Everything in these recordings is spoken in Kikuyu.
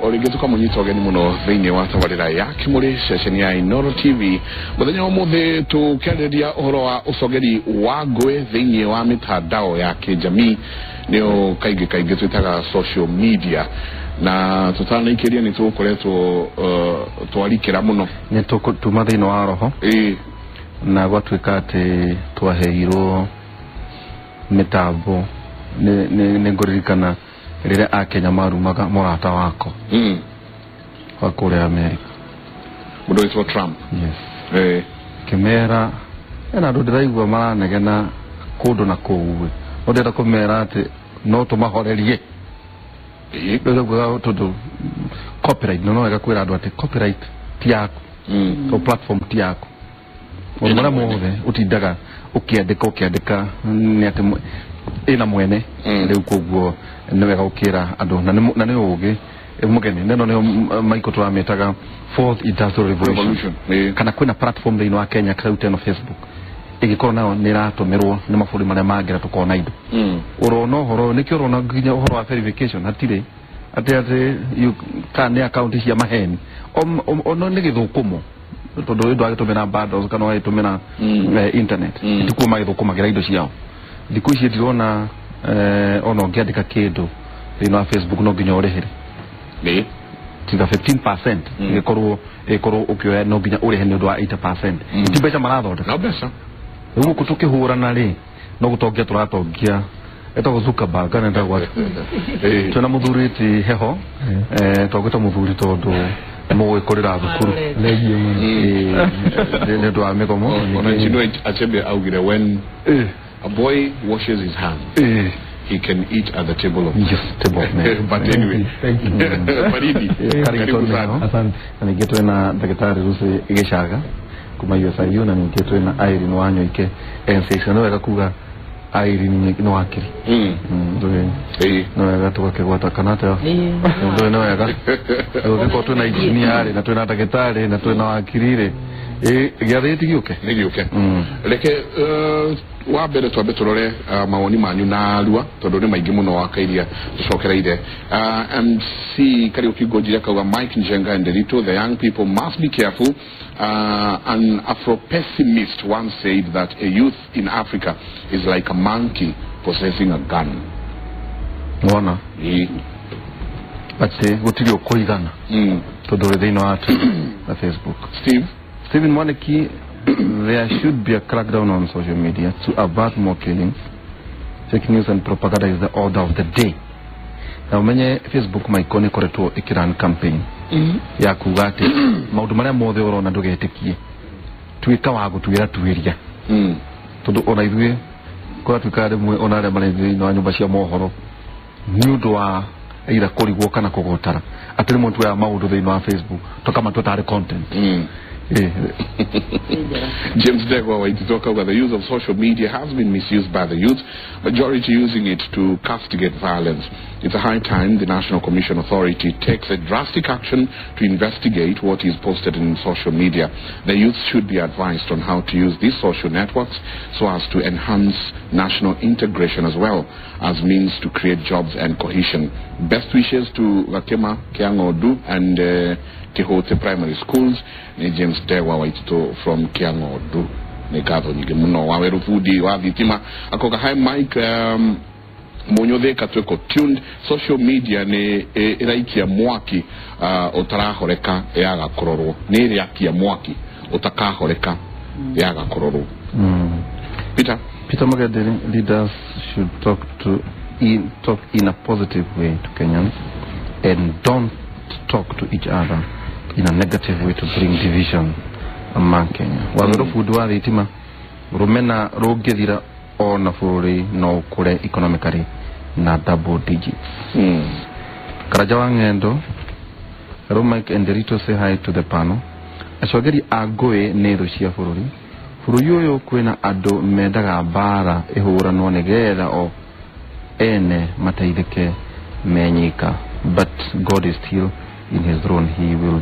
O rĩngĩ tũkamũnyita ũgeni mũno thĩinĩ wa tabarĩra ya Kĩmũrĩ ceceni ya Inooro TV. Mũthenya wa ũmũthĩ tũkĩarĩrĩria ũhoro wa ũcogeri wa ngũĩ thĩinĩ wa mĩtandao ya kĩjamii, nĩyo kaingĩ kaingĩ twĩtaga social media. Na tũtanaikĩria nĩ tũgũkoretwo twarikĩra mũno. Nĩ tuma thĩinĩ wa roho. Na gwatuĩka atĩ twaheirwo mĩtambo nĩ ngũririkana rĩrĩa akenya marumaga mũrata wako wa kũrĩa Amerika, mũndũ wĩtwo Trump. Yes. Kĩmera ena andũ ndĩraigua maranegena kũndũ na kũu, no ndĩrenda kũmera atĩ no tũmahorerie. Rĩu tondũ copyright no wega kwĩra andũ atĩ copyright ti yaku, to platform ti yaku. Maũndũ marĩa mothe ũtindaga ũkĩandĩka nĩ atĩ ĩna mwene. Rĩu koguo nĩ wega gũkĩra andũ na nĩ ũgĩ mũgeni neno nĩyo Michael tũramĩtaga fourth industrial revolution. Kana kwĩna platform thĩinĩ wa Kenya ta ĩno Facebook ĩgĩkorwo nayo nĩ ĩratũmĩrwo nĩ mabũrũri marĩa mangĩ tũkona indo. Ũrona ũhoro nĩkĩo ũrona nginya ũhoro wa verification hatirĩ atĩ kana nĩ account cia maheni ono nĩ gĩthũkũmo tondũ ũndũ agĩtũmĩra bundles kana agĩtũmĩra internet tikuo magĩthũkũmagĩra indo ciao. Thikũ ici ndirona ona ũngĩandĩka kĩndũ thĩinĩ wa Facebook no nginya ũrĩhĩre tiga 15% ĩgĩkorwo ũkĩoya no nginya ũrĩhe nĩ ũndũ wa 80%. Ti mbeca marathondeka, no mbeca. Rĩu gũkũ tũkĩhũrana rĩ no gũtongia tũratongia etagwo Zuckerberg kana etagwo atĩa. Twĩna mũthuri ti heho twagwĩta mũthuri tondũ mũgwĩkũrĩra thukuru nĩ ũndũ wa mĩgomo. Ona Chinua Achebe augire when a boy washes his hands, he can eat at the table of men. Yes, table of men. But anyway, thank you. Faridi, karibu sana. Asante. Na ningĩ twĩna ndagĩtarĩ Lucy Gĩcaga kuma USIU, na ningĩ twĩna Irene Wanyoike NCC. Nĩ wega kuga Irene nĩ wakiri. Nĩ wega tũgakĩgwata kana atĩa? Nĩ wega. Gũgĩkorwo twĩna engineer rĩ, na twĩna ndagĩtarĩ, na twĩna wakiri rĩ, gĩathĩ ti gĩũke? Nĩ gĩũke. Reke wa mbere twambe tũrore mawoni manyu na arua tondũ nĩ maingĩ mũno wakairia tũcokereire. MC Kariuki Ngũnjiri akauga Mike Njenga and Nderitu, the young people must be careful. An Afro-pessimist once said that a youth in Africa is like a monkey possessing a gun. Wona atĩ gũtirĩ ũkũigana tondũ ũrĩ thĩinĩ wa na Facebook. Stephen Mwaniki, there should be a crackdown on social media to avert more killings. Fake news and propaganda is the order of the day. Na umenye Facebook maiko nĩ ĩkoretwo ĩkĩrun campaign ya kuga atĩ maũndũ marĩa mothe ũrona ndũgetĩkie, tuĩka wa gũtuĩra tuĩria. Tondũ ona ithuĩ kũratuĩka rĩmwe ona arĩa marĩ thĩinĩ wa nyũmba cia mohoro nĩ ũndũ wa either kũrigwo kana kũgotara atĩ rĩmwe tuoyaga maũndũ thĩinĩ wa Facebook tũkamatua tarĩ content. James Degwa Waititoka, the use of social media has been misused by the youth, majority using it to castigate violence. It's a high time the National Commission Authority takes a drastic action to investigate what is posted in social media. The youth should be advised on how to use these social networks so as to enhance national integration as well as means to create jobs and cohesion. Best wishes to Gakema Kiangodu and Kihote Primary Schools. Ni James Dewa Waitito from Kiangodu. Ni ngatho nyingĩ mũno. Waweru bundi wa thitima akoga hi Mike, Munyothe tweko tuned. Social media nĩ ĩraikia mwaki ũtarahoreka yaga kũrorwo. Nĩ ĩrĩakia mwaki ũtakahoreka yaga kũrorwo. Peter Magadeli, leaders should talk in a positive way to Kenyans and don't talk to each other in a negative way to bring division among Kenya. Waweru bundi wa thitima rũmena rũngĩthira ona bũrũri no ũkũre economically na double digits. Karaja wa Ng'endo, hello Mike and Nderitu, say hi to the panel. Acogeri a ngũĩ nĩ thũ cia bũrũri. Bũrũri ũyũ kwĩna andũ mendaga mbara ĩhũranwo nĩgetha o ene mateithĩke menyika, but God is still in his throne. He will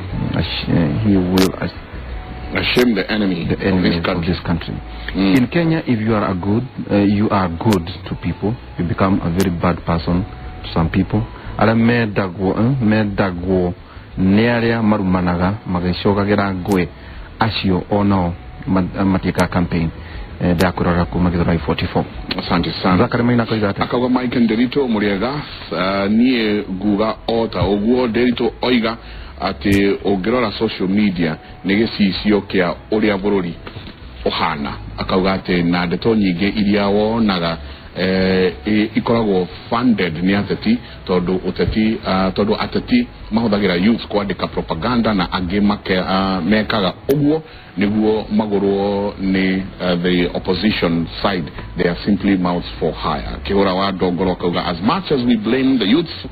shame the enemy, of this country. In Kenya, if you are you are good to people, you become a very bad person to some people. Arĩa mendagwo nĩ arĩa marumanaga magĩcogagĩra ngũĩ acio onao matiĩkaga campaign. Ndakwĩrora kuma Githurai 44. Asante sana. Zakari Maina koiga atĩa? Akauga Mike Nderito mũrĩega, niĩ nguga o ta ũguo Nderito oiga atĩ ũngĩrora social media nĩ gĩcicio kĩa ũrĩa bũrũri ũhana. Akauga atĩ na ndeto nyingĩ iria wonaga ikoragwo funded nĩ ateti tondũ ũteti tondũ ateti mahũthagĩra youth kwandĩka propaganda na angĩ mekaga ũguo nĩguo magũrwo nĩ the opposition side. They are simply mouths for hire. Kĩhũra wa Ndongoro akauga as much as we blame the youths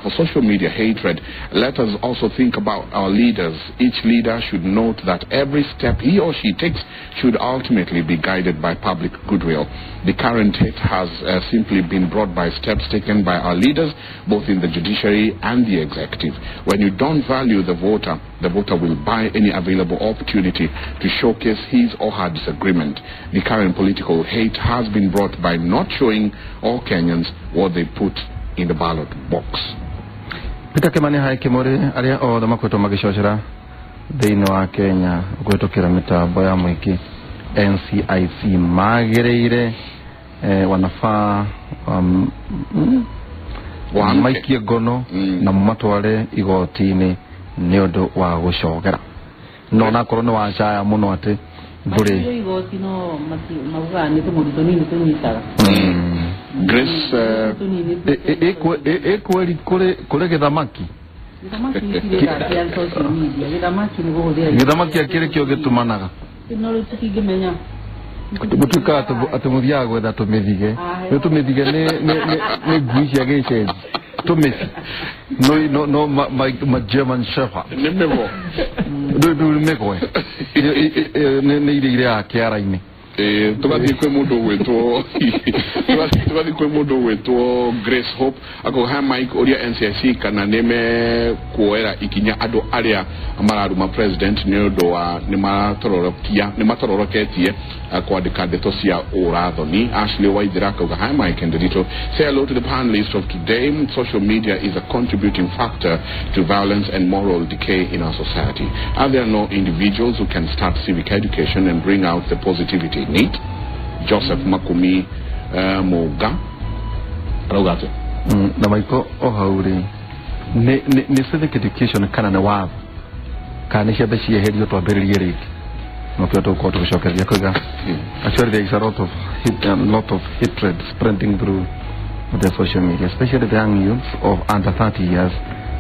for social media hatred, let us also think about our leaders. Each leader should note that every step he or she takes should ultimately be guided by public goodwill. The current hate has simply been brought by steps taken by our leaders, both in the judiciary and the executive. When you don't value the voter will buy any available opportunity to showcase his or her disagreement. The current political hate has been brought by not showing all Kenyans what they put in the ballot box. Peter Kimani hai Kimori aria othe makoretwo magĩcocera thĩinĩ wa Kenya kũhĩtũkĩra mĩtambo ya mũingĩ NCIC magĩrĩire wanafaa maikie ngono na matware igoti-inĩ nĩ ũndũ wa gũcogera no nakorwo nĩ wacaya mũno atĩ ndũrĩ igoti no maugaga nĩ tũmũndũ tũnini tũnyitaga. Grace ekweli kule githamaki githamaki akiri kio gitumanaga gutuika ati muthiaga gwetha tumithige ni tumithige ni ngui cia gicenji tumici no ma German Shepherd ni mĩgo ndu mĩgwe ni iria iria kĩara-inĩ. Tugathiĩ kwĩ mũndũ ũgwĩtwo tugathiĩ kwĩ mũndũ ũgwĩtwo Grace Hope akauga hi Mike ũria NCIC kana nĩ mekuoera ikinya andũ arĩa mararuma president nĩ ũndũ wa nĩ matororoketie kwandĩka ndeto cia ũrathoni. Ashley Waithera akauga hi Mike and Nderitu, say hello to the panelists of today. Social media is a contributing factor to violence and moral decay in our society. Are there no individuals who can start civic education and bring out the positivity in it? Joseph Makumi Moga arauga atĩa? Na Maiko o hau rĩ nĩ civic education kana nĩ watho kana nĩ ciambe cieherio twambĩrĩrie rĩngĩ nokĩo tũgũkorwo tũgĩcokeria koiga actually there is a lot of lot of hatred spreading through the social media, especially the young youths of under 30 years.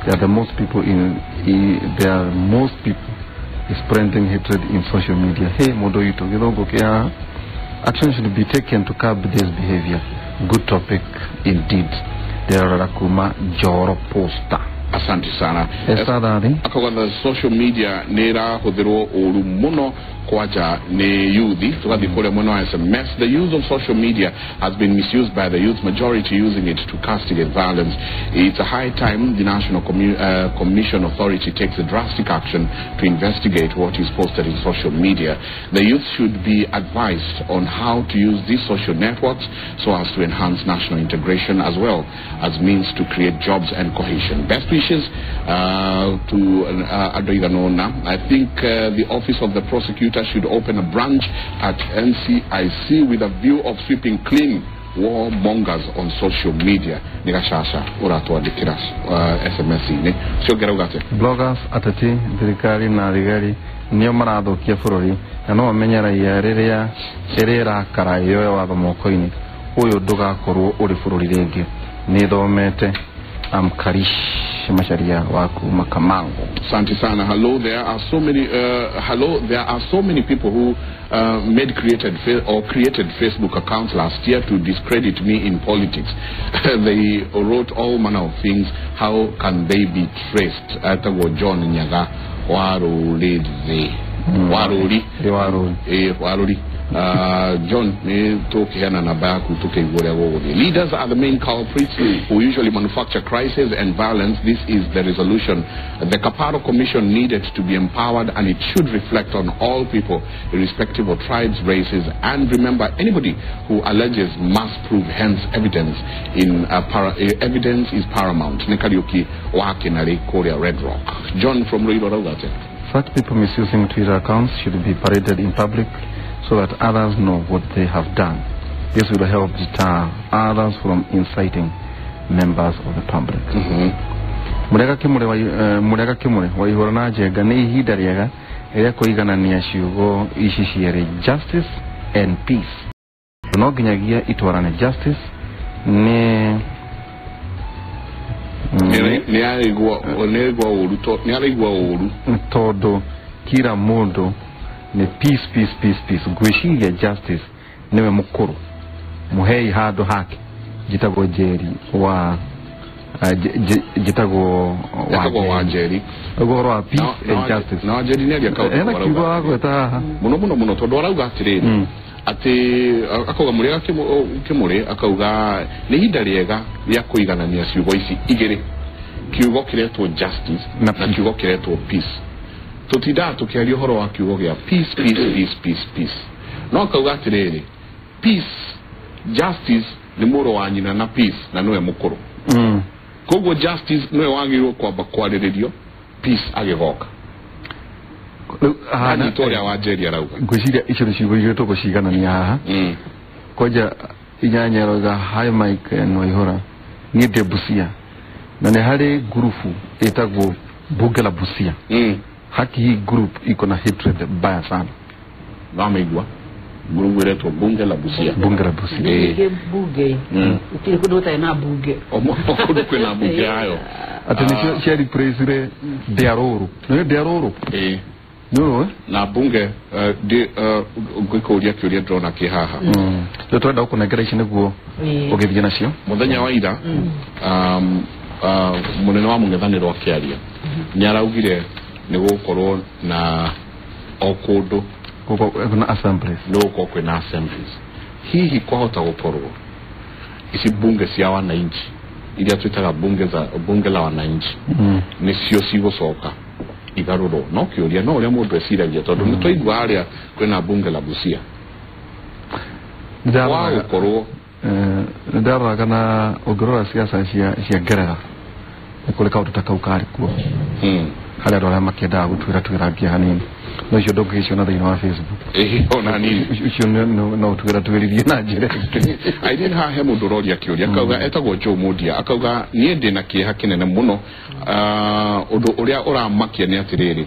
They are the most people they are most people spreading hatred in social media. Hey, mũndũ witũ gĩthũngũ kĩa action should be taken to curb this behavior. Good topic indeed. Ndĩrarora kuma Njoro Posta. Asante sana. Akauga the social media nĩ ĩrahũthĩrwo ũru mũno kwanja nĩ yuthi. Tugathiĩ kũrĩa mwena wa SMS. The use of social media has been misused by the youth majority using it to castigate violence. It's a high time the National Commission Authority takes a drastic action to investigate what is posted in social media. The youth should be advised on how to use these social networks so as to enhance national integration as well as means to create jobs and cohesion. Best wishes to Adoiganona. I think the office of the prosecutor should open a branch at NCIC with a view of sweeping clean warmongers on social media. Nigashasha uratwandikira SMS-inĩ ciongera ugate bloggers ateti thirikari na thigari nĩo marathukia bũrũri na no mamenye raia rĩrĩa ĩrakara yoe watho moko-inĩ ũyũ ndũgakorwo ũrĩ bũrũri rĩngĩ. Nĩ thomete Amkarish Macharia wa kuma Kamango. Asante sana. Hello, there are so many hello, there are so many people who made created created Facebook accounts last year to discredit me in politics. They wrote all manner of things. How can they be traced? Atagwo John Nyaga Waruri Waruri Waruri. John nĩ tũkĩheana namba yaku tũkĩigua ũrĩa gũgũthiĩ. Leaders are the main culprits who usually manufacture crisis and violence. This is the resolution. The Kaparo Commission needed to be empowered, and it should reflect on all people, irrespective of tribes, races, and remember, anybody who alleges must prove, hence evidence in evidence is paramount. Nĩ Kariuki wa Kinari kũrĩa Red Rock. John from Ruiru arauga atĩa? Such people misusing Twitter accounts should be paraded in public so that others know what they have done. This will help deter others from inciting members of the public. Murega Kimure wa Ihũra na Njenga, nĩ ihinda rĩega rĩa kũiganania ciugo ici cierĩ, justice and peace. No nginyagia itwarane. Justice nĩ Nĩ araigua ũru tondũ kila mũndũ nĩ peace, peace, peace, peace. Ngwĩciria justice nĩwe mũkũrũ, mũhei handũ hake. Njĩtagwo Njeri wa njĩtagwo wa Njeri. Ũguo ũhoro wa peace and justice na Wanjeri nĩ aria kaũndũ ena kiugo wagweta haha mũno mũno mũno, tondũ arauga atĩrĩrĩ atĩ akauga Mũrĩega Kĩmũrĩ akauga nĩ ihinda rĩega rĩa kũiganania ciugo ici igĩrĩ, kiugo kĩretwo justice na kiugo kĩretwo peace. Tũtindaga tũkĩaria ũhoro wa kiugo gĩa peace, peace, peace, peace, peace. No akauga atĩrĩrĩ, peace, justice nĩ mũrũ wa nyina na peace, na nĩwe mũkũrũ. Koguo justice nĩwe wagĩrĩirwo kwamba kwarĩrĩrio, peace agĩgoka. Anyitwo ũrĩa Wanjeri arauga. Ngwĩciria icio nĩ ciugo igĩrĩ tũgũciganania haha. Kwanja inyanya aroiga hi Mike and Waihũra, niĩ ndĩ Busia na nĩ harĩ ngurubu ĩtagwo Bunge la Busia. Haki hii group iko na hatred mbaya sana. Wameigua ngurubu ĩretwo Bunge la Busia. Bunge la Busia. Ningĩ bunge gũtirĩ kũndũ gũtarĩ na bunge. Kũndũ kwĩna bunge yayo. Atĩ nĩcio cia replace Ndiarũrũ. Nĩ Ndiarũrũ? Ĩĩ. Nĩ na bunge ngwĩkũria kĩũria ndĩrona kĩ haha. Rĩu tũrenda gũkũnengera ici nĩguo ũgĩthiĩ nacio. Mũthenya wa ira mũnene wa mũng'ethanĩro akĩaria nĩ araugire nĩ gũgũkorwo na o kũndũ na assemblies, nĩ gũgũkorwo kwĩna assemblies. Hihi kwahota gũkorwo ici bunge cia wananchi iria twĩtaga bunge la wananchi nĩcio cigũcoka igarũrwo? No kĩũria no ũrĩa mũndũ eciragia, tondũ nĩ twaigua harĩa kwĩna bunge la Busia. Wa gũkorwo nĩndaroraga kana ũngĩrora siasa cia Ngeretha nĩ kũrĩ kaũndũ ta kau karĩ kuo harĩa andũ arĩa makĩendaga gũtuĩra tuĩra mbia hanini, no icio ndũngĩgĩciona thĩinĩ wa Facebook. Ona nini icio no ũtuĩra tuĩririe na njĩra ĩngĩ. Irene haha he mũndũ ũroria kĩũria akauga, etagwo Joe Mundia, akauga niĩ ndĩna kĩeha kĩnene mũno. Ũndũ ũrĩa ũramakia nĩ atĩrĩrĩ,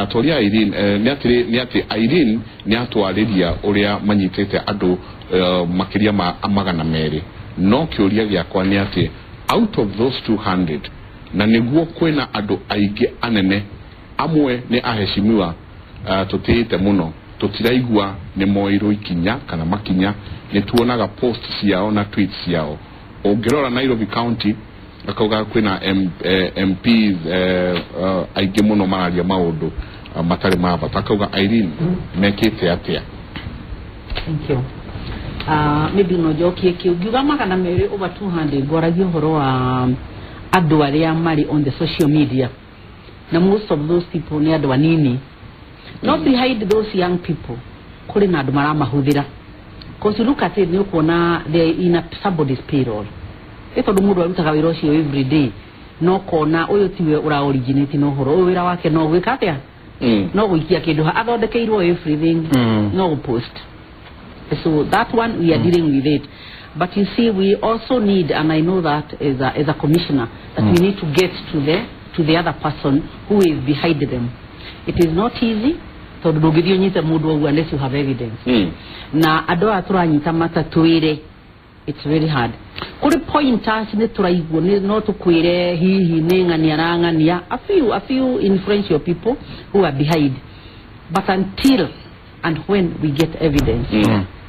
toria Irene nĩ atĩ Irene nĩ atwarĩria ũrĩa manyitĩte andũ makĩria ma 200. No kĩũria gĩakwa nĩ atĩ out of those 200, na nĩguo kwĩna andũ aingĩ anene, amwe nĩ aheshimiwa tũtĩĩte mũno, tũtiraigua nĩ moirwo ikinya kana makinya, nĩ tuonaga post ciao na tweets ciao. Ũngĩrora Nairobi County akauga kwĩna MPs aingĩ mũno mararia maũndũ matarĩ ma bata. Akauga Irene mekĩte atĩa? Thank you. Maybe no njokie kĩu ngiuga 200 over 200 ngwaragia ũhoro wa andũ arĩa marĩ on the social media, na most of those people nĩ andũ anini. No behind those young people kũrĩ na andũ maramahũthĩra. Because you look at it, nĩ ũkuona they in a somebody's payroll. Nĩ tondũ mũndũ arutaga wĩra ũcio every day, no kona ũyũ tiwe ũra originate na ũhoro ũyũ, wĩra wake no gwĩka atĩa? No gũikia kĩndũ athondekeirwo everything, no gũpost. So that one we are dealing with it. But you see, we also need, and I know that as a commissioner, that we need to get to the other person who is behind them. It is not easy. Tondũ ndũngĩthiĩ ũnyite mũndũ ũguo unless you have evidence. Na andũ aya tũranyita matatwĩre, it's very hard. Kũrĩ pointers nĩ tũraigua, no tũkwĩre hihi nĩ ng'ania arang'ania, a few influential people who are behind. But until and when we get evidence,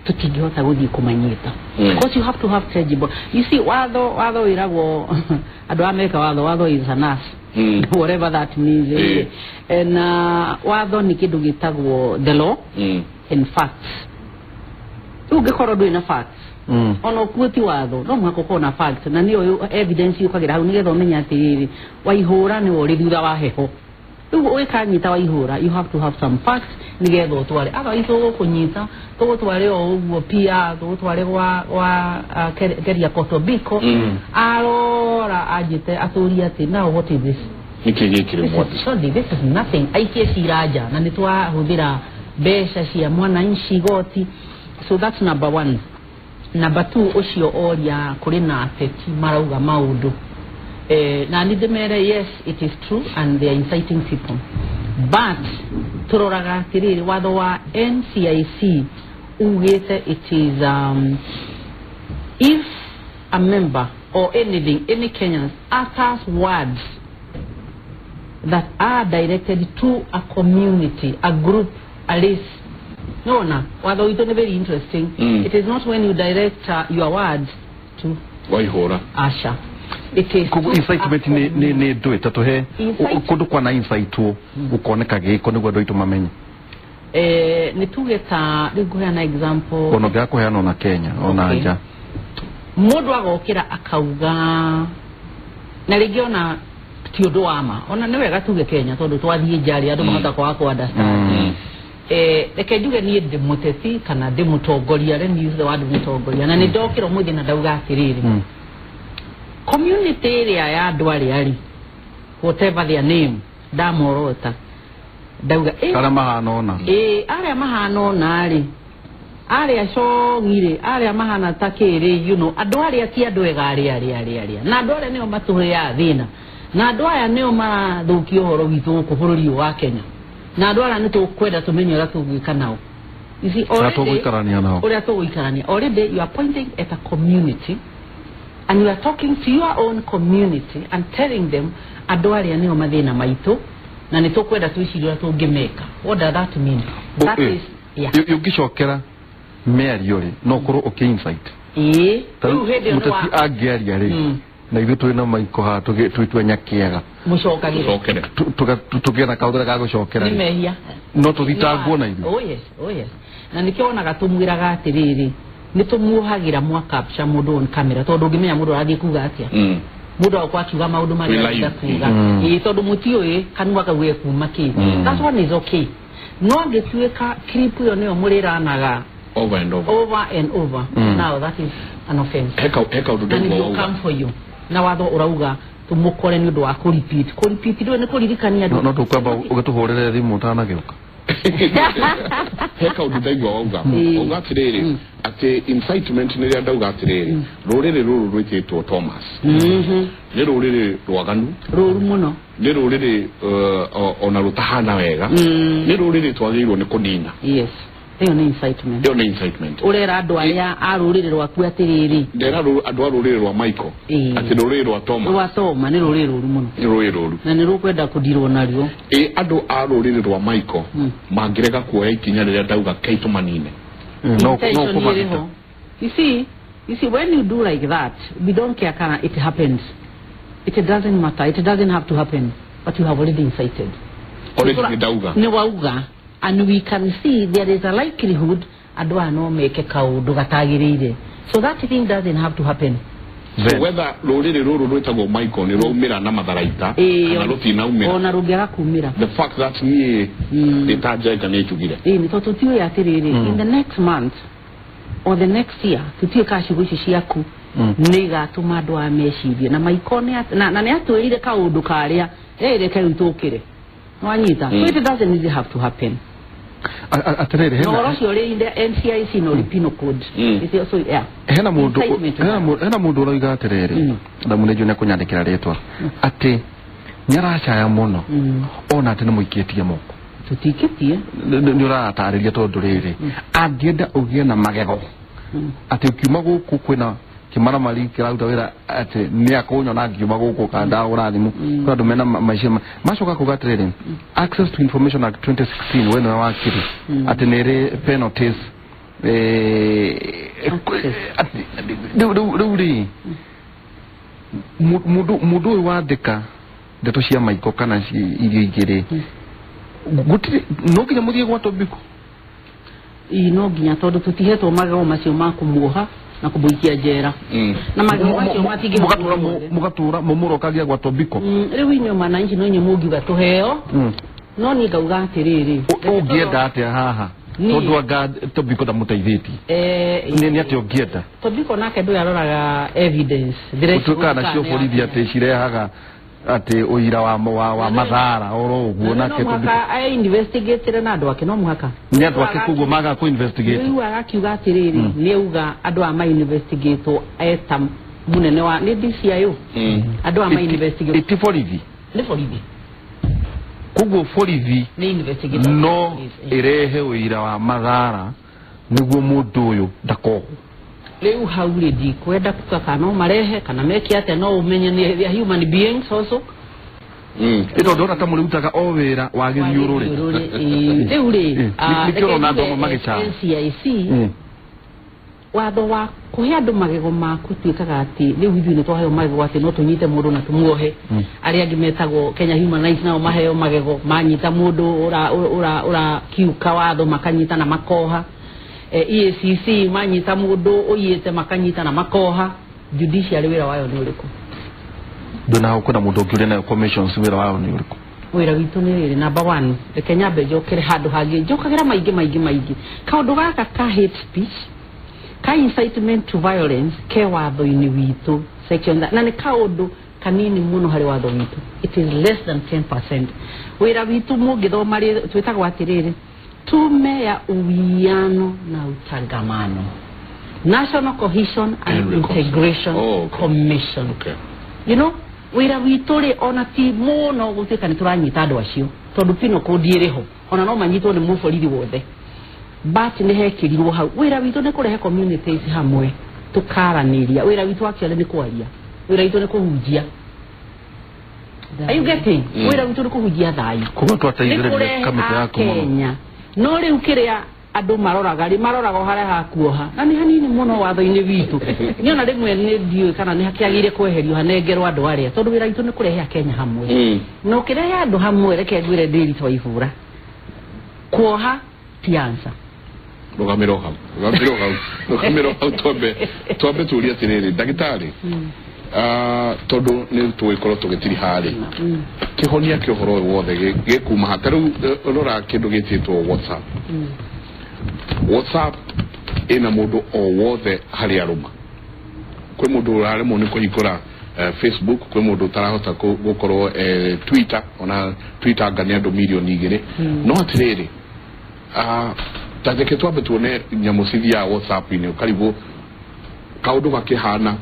tũtingĩhota gũthiĩ kũmanyita. Because you have to have tangible. You see, watho wĩragwo andũ a America, watho is an ass. Whatever that means. Na watho nĩ kĩndũ gĩtagwo the law and facts. Rĩu ũngĩkorwo ndũrĩ na facts, ona ũkuo ti watho, no mũhaka ũkorwo na facts, na nĩyo evidence yũkagĩra hau nĩgetha ũmenye atĩrĩrĩ, Waihũra nĩwe ũrĩ thutha wa heho. Rĩu ũgĩkanyita Waihũra, you have to have some facts nĩgetha ũtware. Otherwise tũgũkũnyita, tũgũtware o ũguo PR, tũgũtware gwa Keria Kotobiko, arora anjĩte atũrie atĩ now what is this? Nĩkĩ gĩkĩrĩ mwathi? Sorry, this is nothing. Aikie cira nja na nĩ twahũthĩra mbeca cia mwananchi goti. So that's number one. Number two, ũcio oria kũrĩ na ateti marauga maũndũ. Na nĩ ndĩmere, yes, it is true and they are inciting people. But tũroraga atĩrĩrĩ, watho wa NCIC ugĩte it is if a member or anything, any Kenyans utters words that are directed to a community, a group, a race. No, no. Watho witũ nĩ very interesting. It is not when you direct your words to Waihũra. Asha. It is koguo incitement nĩ ndũĩ ta tũhe kũndũ kwana incitwo gũkoneka gĩko nĩguo andũ aitũ mamenye. Nĩ tuge ta rĩu ngũheana example. Ona ũngĩaga kũheana ona Kenya ona nja. Mũndũ agokĩra akauga na rĩngĩ ona ti ũndũ wa ma, ona nĩ wega tuge Kenya tondũ twathiĩ nja rĩ andũ mahota kwaga kũ understand. Reke njuge niĩ ndĩ mũteti kana ndĩ mũtongoria, let me use the word mũtongoria, na nĩ ndokĩra ũmũthĩ na ndauga atĩrĩrĩ, community ĩrĩa ya andũ arĩa rĩ, whatever their name, ndamorota ndauga arĩa mahana ũna, arĩa mahana ũna rĩ, arĩa cong'i rĩ, arĩa mahana ta kĩrĩ, you know, andũ arĩa ti andũ ega arĩa na andũ arĩa nĩo matũheaga thĩna, na andũ aya nĩo marathũkia ũhoro witũ gũkũ bũrũri ũyũ wa Kenya, na andũ aya nĩ tũkwenda tũmenye ũrĩa tũgwĩka nao. You see, already ũrĩa tũgũikarania, already you are pointing at a community and you are talking to your own community and telling them andũ arĩa nĩo mathĩna maitũ na nĩ tũkwenda twĩcirie ũrĩa tũngĩmeka. What does that mean? That is, yeah. Ũngĩcokera mĩario rĩ, no ũkorwo ũkĩ insight. Rĩu hĩndĩ ĩyo mũteti angĩaria rĩ, na ithuĩ twĩ na maiko haha twĩtue nyakĩega mũcokagĩre tũgĩe na kaũndũ ga gũcokera nĩ mehia, no tũthitangwo na ithuĩ. Oh yes, oh yes. Na nĩkĩo wonaga tũmwĩraga atĩrĩrĩ, nĩ tũmuohagĩra mwa capture mũndũ on camera tondũ ũngĩmenya mũndũ arathiĩ kuga atĩa, mũndũ agũkorwo akiuga maũndũ marĩa arenda kuga, tondũ mũtiũĩ kanua kau gekuma kĩ. That one is okay. No angĩtuĩka clip ĩyo nĩyo mũrĩranaga over and over, over and over, now that is an offense. Heka ũndũ and it will come for you. Na watho ũrauga tũmũkore nĩ ũndũ wa kũ repeat. Kũ repeat ndũĩ nĩ kũririkania andũ. No tũkwamba ũgĩtũhũrĩre thimũ ũtanagĩũka. Heka ũndũ ndaigua wauga. Wauga atĩrĩrĩ, atĩ incitement nĩ rĩrĩa ndauga atĩrĩrĩ, rũrĩrĩ rũrũ rwĩtĩtwo Thomas. Nĩ rũrĩrĩ rwaganu. Rũru mũno. Nĩ rũrĩrĩ ona rũtahana wega. Nĩ rũrĩrĩ twagĩrĩirwo nĩ kũnina. Yes. Ĩyo nĩ incitement. Ĩyo nĩ incitement. Ũrera andũ arĩa a rũrĩrĩ rwaku atĩrĩrĩ. Ndera andũ a rũrĩrĩ rwa Michael. Atĩ rũrĩrĩ rwa Thomas. Rwa Thomas nĩ rũrĩrĩ rũru mũno. Nĩ rũrĩrĩ rũru. Na nĩ rũkwenda kũndirwo naruo. Andũ a rũrĩrĩ rwa Michael mangĩrega kuoya ikinya rĩrĩa ndauga kei tũmanine. No kũmagita. You see when you do like that, we don't care kana it happens. It doesn't matter. It doesn't have to happen. But you have already incited. Already ndauga. Nĩ wauga. And we can see there is a likelihood andũ aya no meke kaũndũ gatagĩrĩire. So that thing doesn't have to happen. So whether rũrĩrĩ rũrũ rwĩtagwo Michael nĩ rwaumĩra na matharaita kana rũtinaumĩra, ona rũngĩaga kumĩra, the fact that niĩ ndĩ Njenga nĩ njugire, nĩ tondũ tũtiũĩ atĩrĩrĩ, in the next month or the next year tũtiũĩ kana ciugo icio ciaku nĩ igatũma andũ aya mecirie na Michael na nĩ atwĩrire kaũndũ karĩa reke rĩu tũkĩre. Wanyita. So it doesn't really have to happen. Atĩrĩrĩ, no ũcio ũrĩ in the NCIC no penal code. It's also, yeah. Hena mũndũ ũroiga atĩrĩrĩ, Adamu nĩ njũĩ nĩekũnyandĩkĩra rĩtwa, atĩ nĩ aracaya mũno ona atĩ nĩ mũikĩtie moko. Tũtikĩtie. Nĩ ũratarĩria tondũ rĩrĩ, angĩenda ũgĩe na magego atĩ ũkiuma gũkũ kwĩna kĩmaramari kĩraruta wĩra atĩ nĩ akũnyona ngiuma gũkũ kana ndagũra thimũ, kwĩ andũ mena maica macoka kuga atĩrĩrĩ, Access to Information Act 2016 we nĩwe wakiri, atĩ nĩ ĩrĩ penalties. Rĩu rĩ, mũndũ ũyũ wandĩka ndeto cia maiko kana irio ingĩ rĩ, gũtirĩ no nginya mũthiĩ gwa Tobiko. Ii no nginya tondũ tũtihetwo magego macio ma kũmuoha na kũmũikia njera. Na magego macio matingĩ Mũgatũra mũmũrokagia gwa Tobiko. Rĩu inyuĩ mwananchi no inyuĩ mũngiuga tũheo. No niĩ ngauga atĩrĩrĩ, Ũngĩenda atĩa haha? Tondũ anga Tobiko ndamũteithĩtie. Nĩ atĩa ũngĩenda? Tobiko nake ndũĩ aroraga evidence. Gũtuĩkaga nacio borithi atĩ cirehaga atĩ ũira wa mathara oro ũguo nake no mũhaka a investigate na andũ ake no mũhaka. Nĩ andũ ake koguo magaga kũ investigate. Rĩu agakiuga atĩrĩrĩ, nĩ auga andũ aya ma investigate eta mũnene wa nĩ DCIO. Andũ aya ma investigate. Ti borithi. Nĩ borithi. Koguo borithi nĩ investigate. No ĩrehe ũira wa mathara nĩguo mũndũ ũyũ ndakohwo. Rĩu hau rĩ ndikwenda kuga kana no marehe kana meke atĩa, no ũmenye nĩ human beings also. Ĩno ndona ta mũrĩrutaga o wĩra wa gĩthiũrũrĩ. Rĩu rĩ nĩkĩo ũrona andũ amwe magĩcama. NCIC watho wa kũhe andũ magego maku tuĩkaga atĩ rĩu ithuĩ nĩ twaheo magego atĩ no tũnyite mũndũ na tũmuohe. Arĩa angĩ metagwo Kenya Human Rights nao maheo magego manyita mũndũ ũrakiuka watho makanyita na makoha. EACC manyita mũndũ ũiyĩte makanyita na makoha. Judiciary wĩra wayo nĩ ũrĩkũ? Ndona hau kwĩna mũndũ ũngĩ ũrĩa nayo commissions wĩra wayo nĩ ũrĩkũ? Wĩra witũ nĩ rĩrĩ, number 1, reke nyambe njokere handũ hangĩ, njokagĩra maingĩ maingĩ maingĩ. Kaũndũ gaka ka hate speech, ka incitement to violence ke watho-inĩ witũ section, na nĩ kaũndũ kanini mũno harĩ watho witũ. It is less than 10%. Wĩra witũ mũngĩthoma twĩtagwo atĩrĩrĩ, Tume ya Uwiano na Utangamano, National Cohesion and Integration Commission. You know, wĩra witũ rĩ ona ti mũno gũtuĩka nĩ tũranyita andũ acio tondũ penal code ĩrĩ ho, ona no manyitwo nĩ mũborithi wothe, but nĩ hekĩrirwo hau. Wĩra witũ nĩ kũrehe communities hamwe tũkaranĩria. Wĩra witũ actually nĩ kwaria, wĩra witũ nĩ kũhunjia. Are you getting? Wĩra witũ nĩ kũhunjia thayũ. Koguo twateithĩrĩria kamĩtĩ yaku mũno. No rĩu kĩrĩa andũ maroraga rĩ, maroraga o harĩa hakuoha, na nĩ hanini mũno watho-inĩ witũ. Niĩ ona rĩmwe nĩ ndiũĩ kana nĩ hakĩagĩrĩire kweherio hanengerwo andũ arĩa, tondũ wĩra witũ nĩ kũrehe Akenya hamwe. Na ũkĩrehe andũ hamwe, reke ngwĩre ndĩri twa ibũra, kuoha ti answer. Rũgamĩro hau, rũgamĩro hau, rũgamĩro hau. Twambe tũrie atĩrĩrĩ ndagĩtarĩ, tondũ nĩ tũgĩkorwo tũgĩtiriha rĩ, kĩhonia kĩa ũhoro ũyũ wothe gĩkuma ha? Ta rĩu rora kĩndũ gĩtĩtwo WhatsApp. WhatsApp ĩna mũndũ o wothe harĩa arũma. Kwĩ mũndũ ũraremwo nĩ kũhingũra Facebook, kwĩ mũndũ ũtarahota gũkorwo Twitter, ona Twitter anga nĩ andũ milioni 2. No atĩrĩrĩ, ta reke twambe tuone nyamũ cithiaga WhatsApp-inĩ, ũkarigwo kaũndũ gakĩhana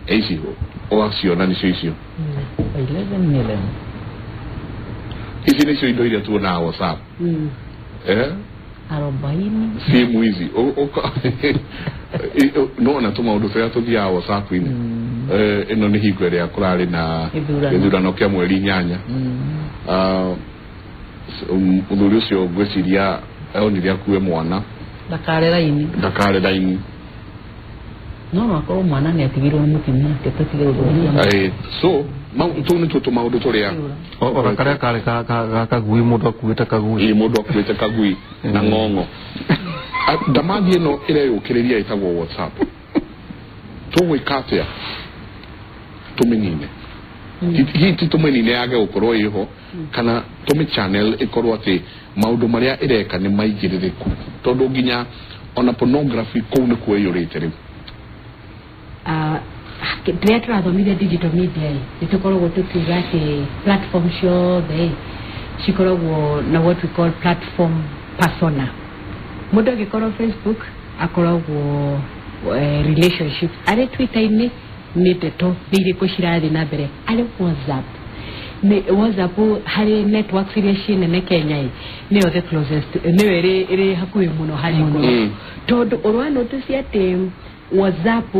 ici ũgaciona nĩcio icio. 11 million. Ici nĩcio indo iria tuonaga WhatsApp. 40 simu hizi no na tũmaũndũ tũrĩa tũthiaga WhatsApp-inĩ. Ĩno nĩ hingo ĩrĩa kũrarĩ na gĩthurano kĩa mweri 8. Mũthuri ũcio ngwĩciria onire akue mwana ndakare raini, ndakare raini. No akorwo mwana nĩ atigirwo nĩ mũtumia ake tũtige gũthũkia. So tũu nĩtuo tũmaũndũ tũrĩa ona karĩa karĩ kagui, mũndũ akuĩte kagui. Ĩ, mũndũ akuĩte kagui na ng'ong'o. Ndamathi ĩno ĩreyũkĩrĩria ĩtagwo WhatsApp. Tũgwĩka atĩa tũmĩnine? Hihi ti tũmĩnine yage gũkorwo ĩho, kana tũmĩ channel ĩkorwo atĩ maũndũ marĩa ĩreka nĩ maigĩrĩrĩku, tondũ nginya ona pornography kũu nĩkuo ĩiyũrĩte rĩu. Rĩrĩa tũrathomithia digital media nĩ tũkoragwo tũkiuga atĩ platform ciothe cikoragwo na what we call platform persona. Mũndũ angĩkorwo Facebook akoragwo relationships, arĩ Twitter-inĩ nĩ ndeto nĩ irĩkũ cirathiĩ na mbere, arĩ WhatsApp nĩ WhatsApp harĩ networks iria ciĩ nene Kenya ĩ nĩyo the closest, nĩyo ĩrĩ hakuhĩ mũno harĩ ngoro, tondũ ũrwa notice atĩ WhatsApp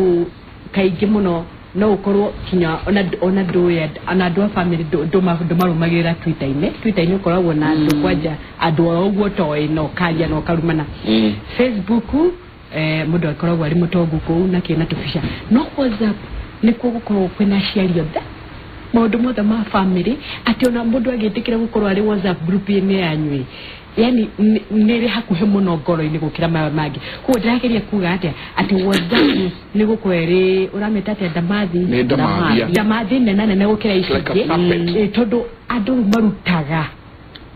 kaingĩ mũno no ũkorwo kinya ona ndũĩ ona andũ a family ndũmarũmagĩrĩra Twitter-inĩ. Twitter-inĩ ũkoragwo na andũ kwanja andũ o ũguo toĩ na ũkaria na ũkarumana. Facebook mũndũ akoragwo arĩ mũtongu kũu na kĩna tũbica, no WhatsApp nĩkuo gũkoragwo kwĩna aciari othe, maũndũ mothe ma family, atĩ ona mũndũ agĩtĩkĩra gũkorwo arĩ WhatsApp group-inĩ yanyu Yani nĩ hakuhĩ mũno ngoro-inĩ gũkĩra maya mangĩ. Koguo ndĩrageria kuga atĩa atĩ WhatsApp nĩ gũkorwo ĩrĩ ũramĩta atĩa ndamathi ndamathi nene nene gũkĩra ici ingĩ, tondũ andũ marutaga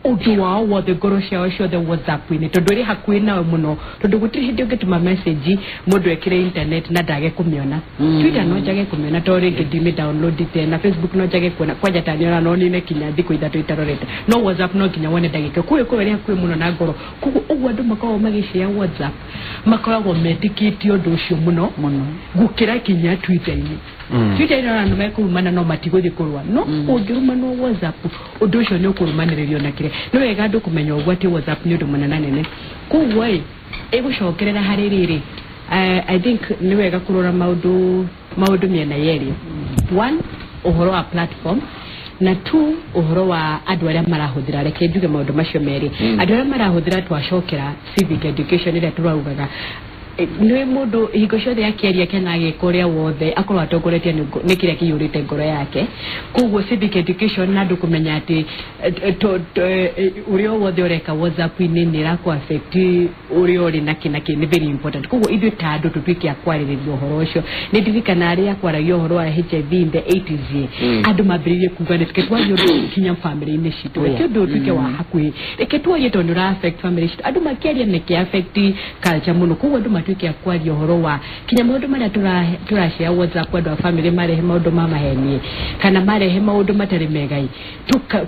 ũndũ wao wothe ngoro ciao ciothe WhatsApp-inĩ tondũ ĩrĩ hakuhĩ nawe mũno, tondũ gũtirĩ hĩndĩ ũngĩtũma message mũndũ ekĩre internet na ndage kũmĩona. Twitter no njage kũmĩona tondũ rĩngĩ ndimĩ downloadite, na Facebook no njage kuona kwanja taniona no nine kinya thikũ ithatũ itarorete, no WhatsApp no nginya wone ndagĩka. Koguo ĩkorwo ĩrĩ hakuhĩ mũno na ngoro. Koguo ũguo andũ makoragwo magĩshare WhatsApp makoragwo metĩkĩtie ũndũ ũcio mũno mũno gũkĩra kinya Twitter-inĩ. Twitter-inĩ ona andũ mekũrumana no matigũthiĩ kũrũa, no ũngĩrumanwo WhatsApp ũndũ ũcio nĩ ũkũrũmanĩrĩrio na kĩrĩa. Nĩ wega andũ kũmenya ũguo atĩ WhatsApp nĩ ũndũ mũnene nene. Koguo ĩ ĩgũcokerera harĩ rĩrĩ, I think nĩ wega kũrora maũndũ mĩena yerĩ. One, ũhoro wa platform, na two, ũhoro wa andũ arĩa marahũthĩra. Reke njuge maũndũ macio merĩ. Andũ arĩa marahũthĩra twacokera civic education ĩrĩa tũraugaga, nĩ mũndũ hingo ciothe akĩaria kana agĩka ũrĩa wothe akorwo atongoretie nĩ kĩrĩa kĩiyũrĩte ngoro yake. Koguo civic education na andũ kũmenya atĩ ũrĩa wothe ũreka WhatsApp-inĩ nĩ ĩrakũ affect ũrĩa ũrĩ na kĩ na kĩ nĩ very important. Koguo ithuĩ ta andũ tũtuĩke a kwarĩrĩria ũhoro ũcio. Nĩ ndirikana arĩa kwaragia ũhoro wa HIV in the 80s, andũ mambĩrĩirie kuga reke twarie ũndũ kinya family-inĩ citũ, reke ũndũ ũtuĩke wa hakuhĩ, reke twarie tondũ nĩ ũra affect family citũ. Andũ makĩaria nĩ kĩ affect culture mũno. Koguo andũ matuĩke a kwaria ũhoro wa kinya maũndũ marĩa tũrashare WhatsApp, andũ a family marehe maũndũ ma maheni kana marehe maũndũ matarĩ mega,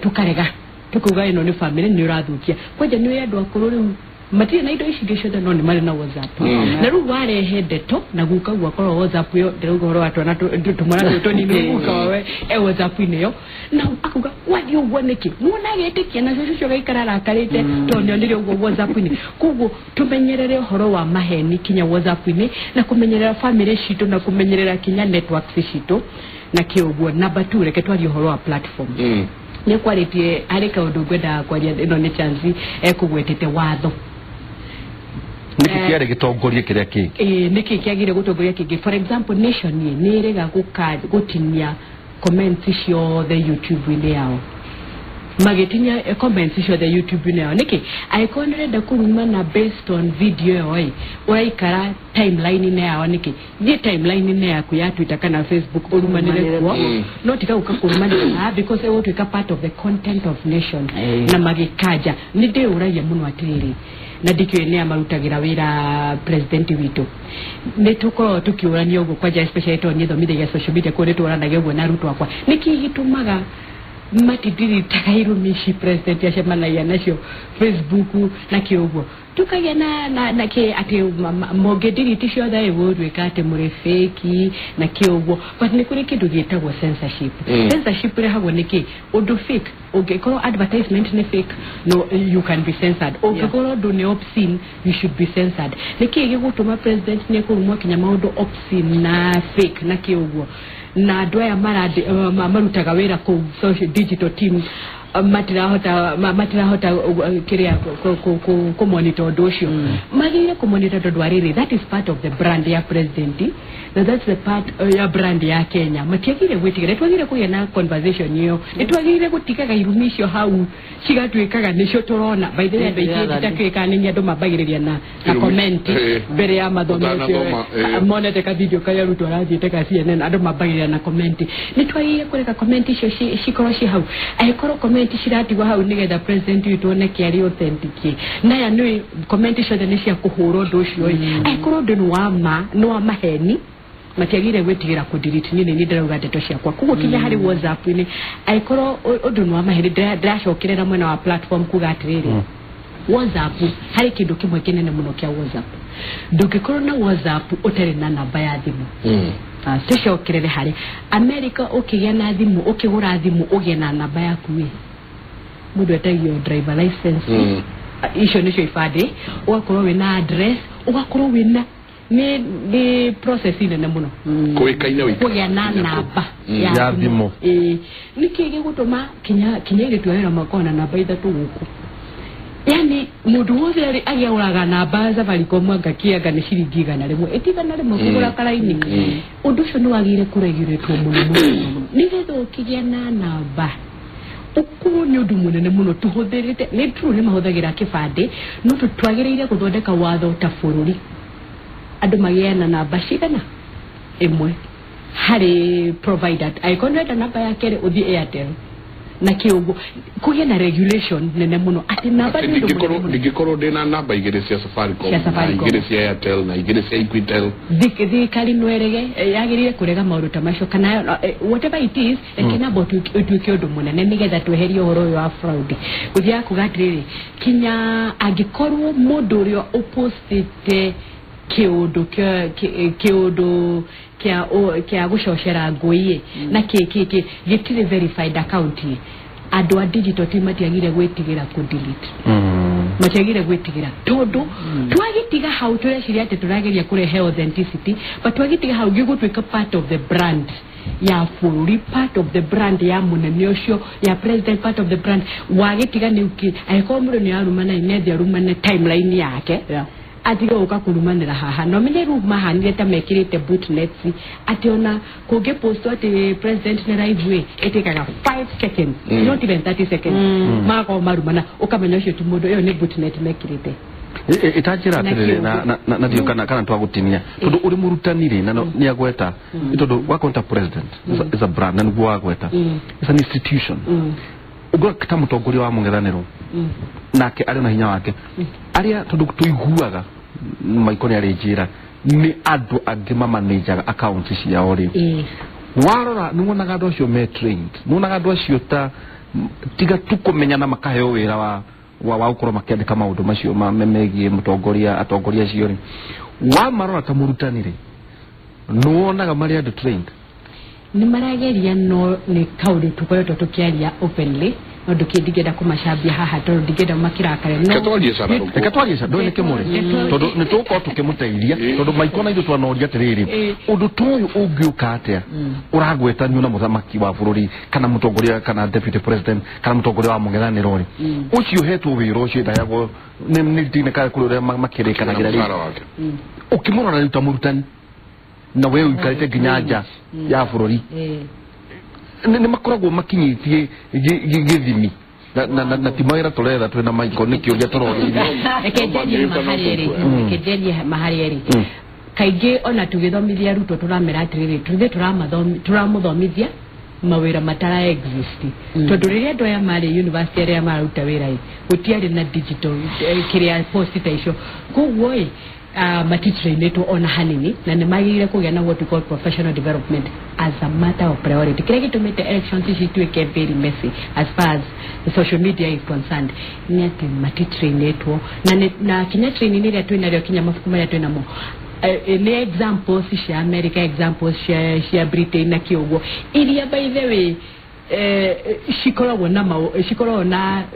tukarega tukauga ĩno nĩ family nĩ ũrathũkia. Kwanja nĩ andũ akũrũ rĩu matirĩ na indo ici ingĩ ciothe no nĩ marĩ na WhatsApp, na rĩu warehe ndeto na guka gwakorwo WhatsApp ĩyo ndĩrauga ũhoro wa twana tũmwana tũtũ tũnini guka wawe e WhatsApp-inĩ ĩyo, na akauga wathiĩ ũguo nĩkĩ, muona agĩtĩkia na cũcũ ũcio agaikara arakarĩte tondũ nĩonire ũguo WhatsApp-inĩ. Koguo tũmenyerere ũhoro wa maheni kinya WhatsApp-inĩ, na kũmenyerera family citũ, na kũmenyerera kinya networks citũ na kĩ ũguo. Number 2, reke twarie ũhoro wa platform. Nĩ kwarĩtie harĩ kaũndũ ngwendaga kwaria, ĩno nĩ chance ekũgwetete watho. Nĩkĩ kĩarĩ gĩtongorie kĩrĩa kĩngĩ? Nĩkĩ kĩagĩrĩire gũtongoria kĩngĩ? For example, Nation nĩ ĩrega gũtinia comments ciothe YouTube-inĩ yao, magĩtinia comments ciothe YouTube-inĩ yao. Nĩkĩ? Angĩkorwo nĩ ũrenda kũrumana based on video ĩyo ĩ, ũraikara timeline-inĩ yao nĩkĩ? Thiĩ timeline-inĩ yaku ya Twitter kana Facebook ũrumanĩre kuo, no tiga gũka kũrumanĩra because ĩgũtuĩka part of the content of Nation. Na magĩkanja. Nĩ ndĩũragia mũno atĩrĩrĩ, na ndikĩũĩ nĩa marutagĩra wĩra president witũ, nĩ tũkoragwo tũkĩũrania ũguo kwanja especially tondũ niĩ thomithagia social media, kũu nĩ tũranagia ũguo na arutwo akwa, nĩkĩ gĩtũmaga matidiritaga irumi ici president acemanagia nacio Facebook na kĩ ũguo, tukagĩa na kĩ atĩ mũngĩndiriti ciothe ĩgũtuĩka atĩ mũrĩ fake na kĩ ũguo. But nĩ kũrĩ kĩndũ gĩtagwo censorship. Censorship ĩrehagwo nĩ kĩ? Ũndũ fake, ũngĩkorwo advertisement nĩ fake, no you can be censored. Ũngĩkorwo ũndũ nĩ obscene, you should be censored. Nĩ kĩ gĩgũtũma president nĩ ekũrumwo kinya maũndũ obscene na fake na kĩ ũguo, na andũ aya marutaga wĩra kũu social digital team matirahota kĩrĩa kũmonitor ũndũ ũcio, magĩrĩire kũmonitor tondũ arĩrĩ that is part of the brand ya president, na that's the part ya brand ya Kenya. Matiagĩrĩire gwĩtigĩra, twagĩrĩire kũgĩa na conversation ĩyo, nĩtwagĩrĩire gũtigaga irumi icio hau cigatuĩkaga nĩcio tũrona. By the way, andũ aingĩ itakĩũĩ nĩ andũ mambagĩrĩria na comment mbere ya mathomete monete ka video karĩa Ruto arathiĩte ka CNN, andũ mambagĩrĩria na comment. Nĩtwagĩrĩire kũreka comment icio cikorwo ci hau, angĩkorwo comment ciratigwo hau nĩgetha president witũ oneke arĩ authentic. Naya nĩ comment ciothe nĩ cia kũhũra ũndũ ũcio ĩ, angĩkorwo ũndũ nĩ wa ma nĩ wa maheni, matiagĩrĩire gwĩtigĩra kũdelete. Niĩ nĩ ndĩrauga ndeto ciakwa. Koguo kinya harĩ WhatsApp-inĩ, angĩkorwo ũndũ nĩ wa maheni, ndĩracokerera mwena wa platform kuga atĩrĩrĩ, WhatsApp harĩ kĩndũ kĩmwe kĩnene mũno kĩa WhatsApp. Ndũngĩkorwo na WhatsApp ũtarĩ na namba ya thimũ. Tũcokerere harĩ America, ũkĩgĩa na thimũ, ũkĩgũra thimũ ũgĩe na namba yaku ĩ, mũndũ etagio driver license, icio nĩcio ibandĩ, ũgakorwo wĩna address, ũgakorwo wĩna nĩ process nene mũno kũĩkaine kũgĩa na namba ya thimũ. Nĩkĩ gĩgũtũma kinya airĩtu a wĩra makorwo na namba ithatũ gũkũ? Yani mũndũ wothe agĩgũraga namba Safaricom anga kĩanga nĩ ciringi 100, ĩti 100 kũgũra karaini. Ũndũ ũcio nĩ wagĩrĩire kũregulatwo mũno mũno mũno nĩgetha ũkĩgĩa na namba Ũkorwo nĩ ũndũ mũnene mũno tũhũthĩrĩte nĩ true nĩ mahũthagĩra kĩbandĩ no twagĩrĩire gũthondeka watho ta bũrũri andũ magĩe na namba cigana ĩmwe harĩ provider angĩkorwo nĩũrenda namba ya kerĩ ũthiĩ Airtel na kĩũguo kũgĩe na regulation nene mũno atĩ namba nĩ ũndũ mũnene mũno. Ndingĩkorwo ndĩna namba igĩrĩ cia Safaricom na igĩrĩ cia Airtel na igĩrĩ cia Equitel. Thirikari no ĩrege yagĩrĩire kũrega maũndũ ta macio kana whatever it is reke namba ũtuĩke ũndũ mũnene nĩgetha tweherie ũhoro ũyũ wa fraud. Gũthiaga kuga atĩrĩrĩ kinya angĩkorwo mũndũ ũrĩa ũpostĩte kĩũndũ kĩa gũcocera ngũi na kĩ gĩtirĩ verified account andũ a digital team matiagire gwĩtigĩra kũ delete matiagire gwĩtigĩra tondũ twagĩtiga hau tũreciria atĩ tũrageria kũrehe authenticity but twagĩtiga hau gĩgũtuĩka part of the brand ya bũrũri, part of the brand ya mũnene ũcio ya president, part of the brand wagĩtiga nĩ ũkĩ angĩkorwo mũndũ nĩ arumana nĩ arumane timeline yake atige gũka kũrumanĩra haha no menye rĩu mahanire ta mekĩrĩte bootnets atĩ ona kũngĩ post atĩ president nĩ live way ĩtĩkaga 5 seconds not even 30 seconds magakorwo marumana ũkamenya ũcio ti mũndũ ĩyo nĩ bootnet mekĩrĩte. Itanjĩra atĩrĩrĩ na ndiũ kana twagũtinia tondũ ũrĩ mũrutani rĩ na nĩ agweta tondũ wakonta president is a brand na nĩguo wagweta is an institution ũngĩrora ta mũtongoria wa mũng'ethanĩro nake arĩ na hinya wake arĩa tondũ tũiguaga Maiko nĩ arĩ njĩra nĩ andũ angĩ mamanejaga accounts ciao rĩ warora nĩ wonaga andũ acio me trained nĩ wonaga andũ acio ta tiga tu kũmenyana makaheo wĩra wa gũkorwo makĩandĩka maũndũ macio megiĩ mũtongoria atongoria acio rĩ wamarora ta mũrutani rĩ nĩ wonaga marĩ andũ trained nĩ marageria no nĩ kaũndũ tũkoretwo tũkĩaria openly no ndingĩenda kũmacambia haha tondũ ndingĩenda makirakare no reke twarie ca ndũĩ nĩkĩ mũrĩ tondũ nĩ tũgũkorwo tũkĩmũteithia tondũ Maiko na ithuĩ twanoria atĩrĩrĩ ũndũ ta ũyũ ũngĩũka atĩa ũragwetanio na mũthamaki wa bũrũri kana mũtongoria kana deputy president kana mũtongoria wa mũng'ethanĩro rĩ ũcio ũhetwo wĩra ũcio ndayagwo nĩ ndine kũrĩ ũrĩa makĩrĩkanagĩra rĩ ũkĩmũrora rĩu ta mũrutani na we ũikarĩte nginya nja ya bũrũri nĩ makoragwo makinyĩtie gĩthimi na ti mawĩra tũretha twĩ na Maiko nĩ kĩũria tũroria. Reke njarie maharĩ erĩ kaingĩ ona tũgĩthomithia arutwo tũramera atĩrĩrĩ tũthiĩ tũramũthomithia mawĩra matara exist tondũ rĩrĩa andũ aya marĩ university arĩa mararuta wĩra ĩ gũtiarĩ na digital kĩrĩa post ta icio koguo ĩ matitrainĩtwo ona hanini na nĩ magĩrĩire kũgĩa na what we call professional development as a matter of priority. Kĩrĩa gĩtũmĩte elections ici ituĩke very messy as far as the social media is concerned nĩ atĩ matitrainĩtwo na kinya training ĩrĩa twĩ narĩo kinya mabuku marĩa twĩ namo nĩ examples cia America, examples cia Britain na kĩũguo iria by the way cikoragwo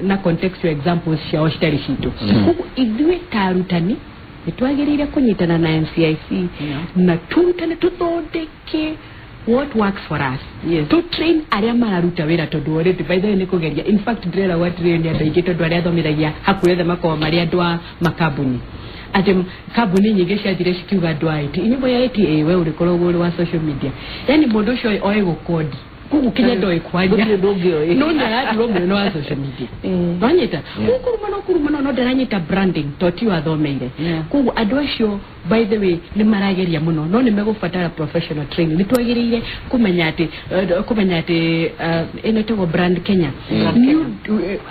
na contextual examples ciao citarĩ citũ. Koguo ithuĩ ta arutani nĩtwagĩrĩire kũnyitana na NCIC na turutane tũthondeke what works for us to train arĩa mararuta wĩra tondũ already by the way nĩ kũgeria in fact ndĩreragwo atĩrĩrĩ nĩ andũ aingĩ tondũ arĩa athomithagia hakuhĩ othe makoragwo marĩ andũ a makambuni atĩ kambuni nyingĩ ciathire cikiuga andũ a IT inyuĩ mũrĩ a IT ĩ we ũrĩkoragwo ũrĩ wa social media yani mũndũ ũcio oĩ gũkondi koguo kinya ndoĩ kwaria no nĩaratirwo mũnene wa social media nonyita kũrumana no ndaranyita branding to ti wathomeire koguo andũ acio by the way nĩ marageria mũno no nĩ megũbatara professional training. Nĩ twagĩrĩire kũmenya atĩ ĩno ĩtagwo brand Kenya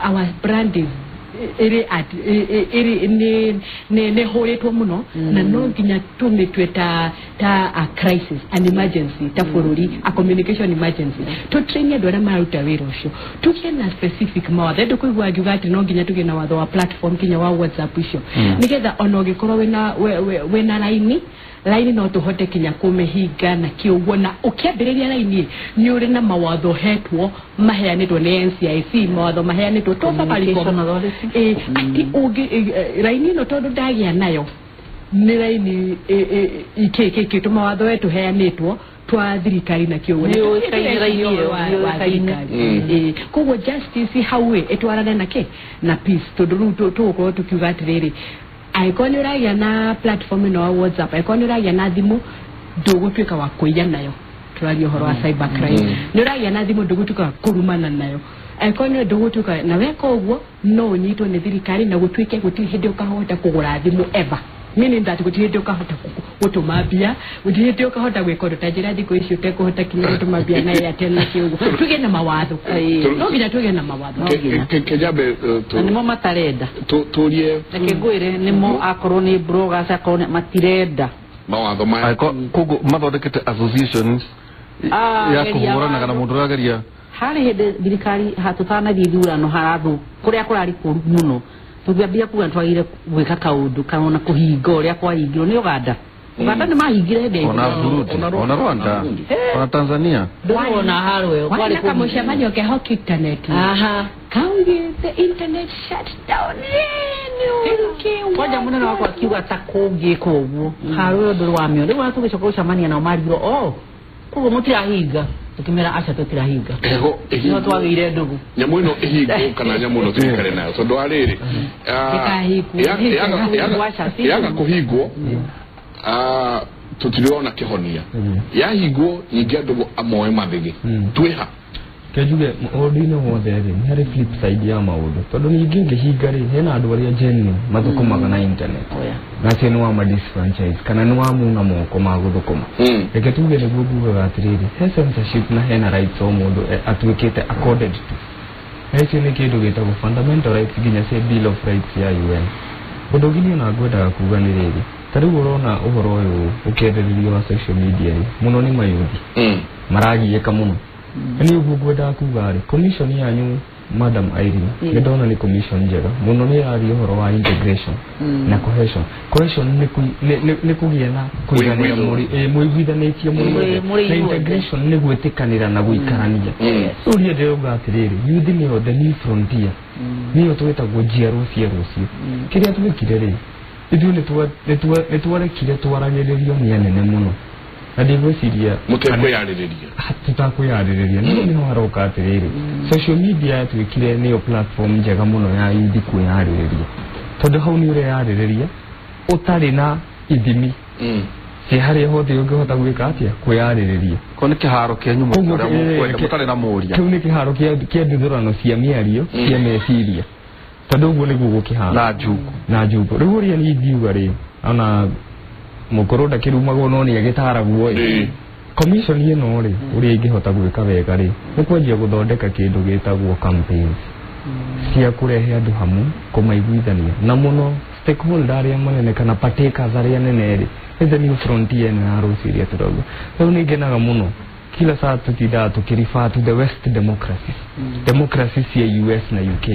our brand is ĩrĩ nĩ hũrĩtwo mũno na no nginya tũmĩtue ta a crisis, an emergency ta bũrũri, a communication emergency tũ train andũ arĩa mararuta wĩra ũcio tũgĩe na specific mawatho. Andũ kũigua ngiuga atĩ no nginya tũgĩe na watho wa platform kinya wa WhatsApp icio nĩgetha ona ũngĩkorwo wĩna laini no tũhote kinya kũmĩhinga na kĩũguo na ũkĩambĩrĩria laini nĩ ũrĩ na mawatho hetwo maheanĩtwo nĩ NCIC mawatho maheanĩtwo to Safaricom atĩ ũngĩ laini ĩno tondũ ndagĩa nayo nĩ laini ikĩkĩkĩ tũmawatho we tũheanĩtwo twa thirikari na kĩũguo koguo justice hau ĩtwarane na kĩ na peace tondũ rĩu tũgũkorwo tũkiuga atĩrĩrĩ angĩkorwo nĩ ũragĩa na platform ĩno ya WhatsApp angĩkorwo nĩ ũragĩa na thimũ ndũgũtuĩka wa kũiya nayo tũraria ũhoro wa cyber crime nĩ ũragĩa na thimũ ndũgũtuĩka wa kũrumana nayo Angĩkorwo nĩ ndũgũtuĩka na weka ũguo no ũnyitwo nĩ thirikari na gũtuĩke gũtirĩ hĩndĩ ũkahota kũgũra thimũ ever, meaning that gũtirĩ hĩndĩ ũkahota gũtũma mbia, gũtirĩ hĩndĩ ũkahota gwĩka ũndũ ta njĩra thikũ ici ũtekũhota kinya gũtũma mbia na Airtel na kĩũguo. Tũgĩe na mawatho, no nginya tũgĩe na mawatho. Kejabe. Na nĩmo matarenda. Turie. Reke ngwĩre, nĩmo akorwo nĩ bloggers, akorwo nĩ matirenda mawatho maya. Koguo mathondekete associations ya kũhũranaga na mũndũ ũrageria. Harĩ hĩndĩ thirikari hatũtanathiĩ ithurano harathu kũrĩa kũrarĩ kũru mũno, tũngĩambia kuga twagĩrĩire gwĩka kaũndũ kana ona kũhinga ũrĩa kwahingirwo nĩ Uganda. Uganda nĩ mahingire hĩndĩ ya ona Burundi, ona Rwanda, ona Tanzania. Ndũrona harwe kwarĩ na kamũcemanio keho internet. Aha. Kaugĩte internet shut down kwanja mũnene wakwa akiuga ta kũngĩkwo ũguo harwe ũndũ wa mĩo rĩu tũgĩcoka gũcemania nao marigirwo o koguo mũtirahinga, tukimera aca tutirahinga. Ego no twagĩire ndũgũ nyamũ ĩno ĩhingwo kana nyamũ ĩno tũikare nayo tondũ wa rĩrĩ yaga kũhingwo tũtirona kĩhonia, yahingwo ningĩ andũ amoe mathĩgĩ twĩha. Kenjuge maũndũ-inĩ mothe rĩ, nĩ harĩ flip side ya maũndũ, tondũ ningĩ ngĩhinga rĩ, hena andũ arĩa genuine mathũkũmaga na internet na acio nĩ wa disfranchise kana nĩ wa muna moko ma gũthũkũma. Reke tuge nĩguo ngugaga atĩrĩrĩ, he censorship na hena rights o mũndũ atuĩkĩte accorded to, na icio nĩ kĩndũ gĩtagwo fundamental rights nginya cia Bill of Rights ya UN. Ũndũ ũngĩ niĩ ona ngwendaga kuga nĩ rĩrĩ, ta rĩu ũrona ũhoro ũyũ ũkĩendererio wa social media rĩ, mũno nĩ mayũthi maragiĩka mũno. Nĩ ũguo ngwendaga kuga rĩ, commission yanyu Madam Irene, nĩ ndona nĩ commission njega mũno, nĩ ĩraria ũhoro wa integration na cohesion. Cohesion nĩ kũgĩa na kũiganĩra, mũiguithanĩtie mũrĩ, na integration nĩ gwĩtĩkanĩra na gũikarania. Rĩu niĩ ndĩrauga atĩrĩrĩ, youth nĩyo the new frontier, nĩyo twĩtagwo njiarwo cia rũciũ. Kĩrĩa twĩkire rĩ, ithuĩ nĩ twarekire twaragĩrĩrio nĩ anene mũno, na ndigwĩciria mũtekwĩyarĩrĩria, tũtakwĩyarĩrĩria. Nĩho nĩho haroka atĩrĩrĩ, social media yatuĩkire nĩyo platform njega mũno ya youth kwĩyarĩrĩria, tondũ hau nĩ ũreyarĩrĩria ũtarĩ na ithimi cia harĩa hothe ũngĩhota gwĩka atĩa kwĩyarĩrĩria. Ko nĩ kĩharo kĩanyu mũtarĩ na mũria. Kĩu nĩ kĩharo kĩa nduthũrano cia mĩario cia meciria, tondũ ũguo nĩguo gũkĩhana na njungu na njungu. Rĩu ũrĩa niĩ ingiuga rĩ, ona mũkũrũ ndakĩrumagwo no nĩ agĩtaragwo ĩ, commission ĩno rĩ, ũrĩa ingĩhota gwĩka wega rĩ, nĩ kwanjia gũthondeka kĩndũ gĩtagwo campaigns cia kũrehe andũ hamwe, kũmaiguithania, na mũno stakeholder arĩa manene kana partakers arĩa nene rĩ, nĩ the new frontier ĩno ya rũciũ ĩrĩa tũrauga. Rĩu nĩ ngenaga mũno kila saa tutindaga tũkĩrefer to the west democracies, democracies cia US na UK.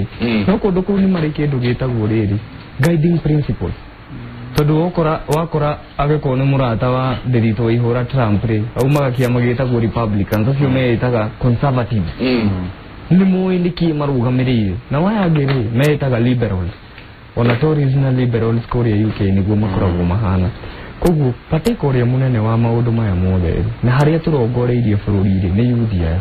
No kũndũ kũu nĩ marĩ kĩndũ gĩtagwo rĩrĩ guiding principles, tondũ wakora agĩkorwo nĩ mũrata wa Ndiritu wa ihũra Trump rĩ, aumaga kĩama gĩtagwo Republicans, acio meĩtaga conservatives, nĩ moĩ nĩkĩĩ marũgamĩrĩire, na waya angĩ rĩ meĩtaga liberals, ona Tories na liberals kũrĩa UK nĩguo makoragwo mahana. Koguo pateka ũrĩa mũnene wa maũndũ maya mothe rĩ, na harĩa tũrongoreirie bũrũri rĩ, nĩ youth aya,